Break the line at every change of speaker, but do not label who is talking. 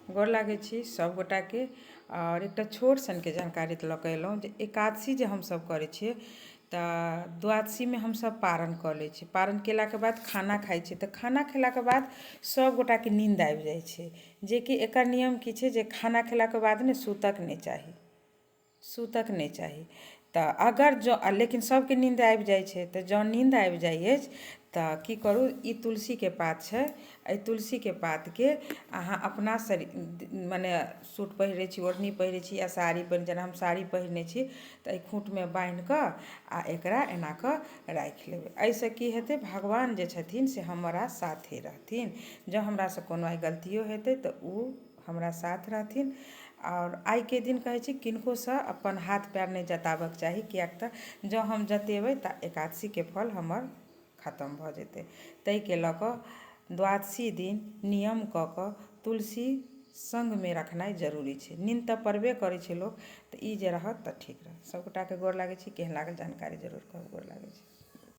गोर लागै छी सभगोटाके। आओर एकटा छोट सनके जानकारी लऽ कऽ अयलहुँ जे एकादशी जे हमसभ करै छियै तऽ द्वादशीमे हमसभ पारण कऽ लै छी। पारण केलाके बाद खाना खाइ छी, तऽ खाना खेलाके बाद सभगोटाके नीन्द आबि जाइ छै, जेकि एकर नियम की छै जे खाना खेलाके बाद ने सुतऽके नहि चाही, सुतऽके नहि चाही। तऽ अगर जँ, लेकिन सभके नीन्द आबि जाइ छै, तऽ जँ नीन्द आबि जाइ अछि तऽ की करू, ई तुलसीके पात छै, एहि तुलसीके पातके अहाँ अपना शरीर मने सूट पहिरै छी, ओढ़नी पहिरै छी या साड़ी पहिरै, जेना हम साड़ी पहिरने छी, तऽ एहि खूँटमे बान्हिकऽ आ एकरा एना कऽ राखि लेबै। एहिसँ की हेतै, भगवान जे छथिन से हमरा साथे रहथिन। जँ हमरासँ कोनो आइ गलतियो हेतै तऽ ओ हमरा साथ रहथिन। आओर आइके दिन कहै छै किनकोसँ अपन हाथ पैर नहि जताबक चाही, किएक तऽ जँ हम जतेबै तऽ एकादशीके फल हमर खतम भऽ जेतै। ताहिके लऽ कऽ द्वादशी दिन नियम कऽ कऽ तुलसी सङ्गमे रखनाइ जरूरी छै। नीन्द तऽ पड़बे करै छै लोक, तऽ ई जे रहत तऽ ठीक रहत। सभगोटाके गोर लागै छी। केहन लागल जानकारी जरूर कहब। गोर लागै छी।